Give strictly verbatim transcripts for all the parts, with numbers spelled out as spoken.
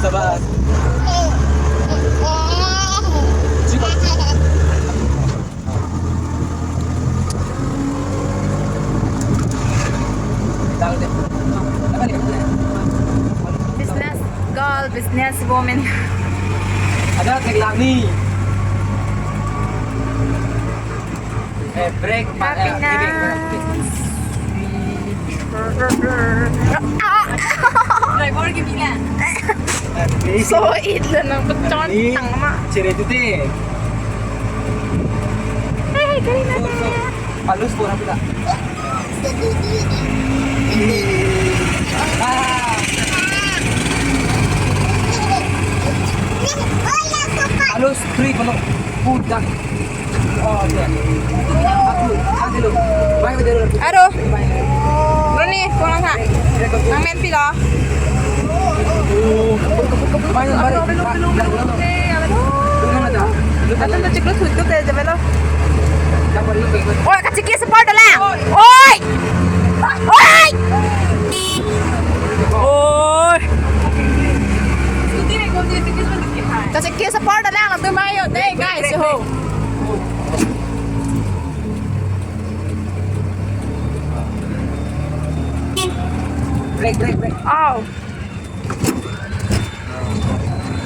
Sabar. Business girl, business woman. Ada trek lang ni. Eh, brake, eh, brake. Happiness. Driver ke bilang. So, it lang nang pechon tang ma. Chere tu te. Hey, Karina. Palus pura pula. Ah. Palus, three, palo. Puta. Oh, iya. Aku, aku dulu. Bye, bye, dulu. Aduh. Bye. Roni, pulang, Kak. Nang men pilo. Oh, bye, bye, bye. Belum, belum, belum. Belum ada. Atun ta chiklo thutup deh, jabelo. Oi, kachiki support lang. Oi. Oi. Oi. Kachiki support lang, latum ayo deh, guys, ho. Brake, brake, brake. Aw.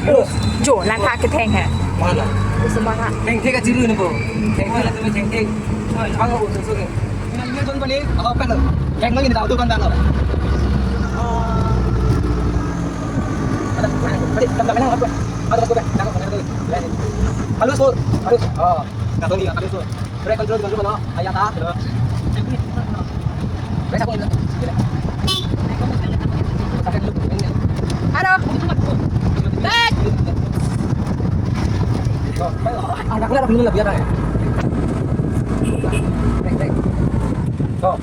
Oh, jo, langkha ketheng he. Mana? Semana. Thengthek achiru ni po. Thengthek la tumi thengthek. Bang aku susu ke. Ini kon balik, apa apa lo? Kayak lagi tahu tuh kan tahu. Ada, ada, ada, ada, ada, ada. Halus po, halus. Oh, nggak tahu dia halus po. Brake control, control, no? Ayah, ta? Brake, aku ini. Halo. Brake. Oh, anak aku lagi biar ya. Brake, brake. Oh.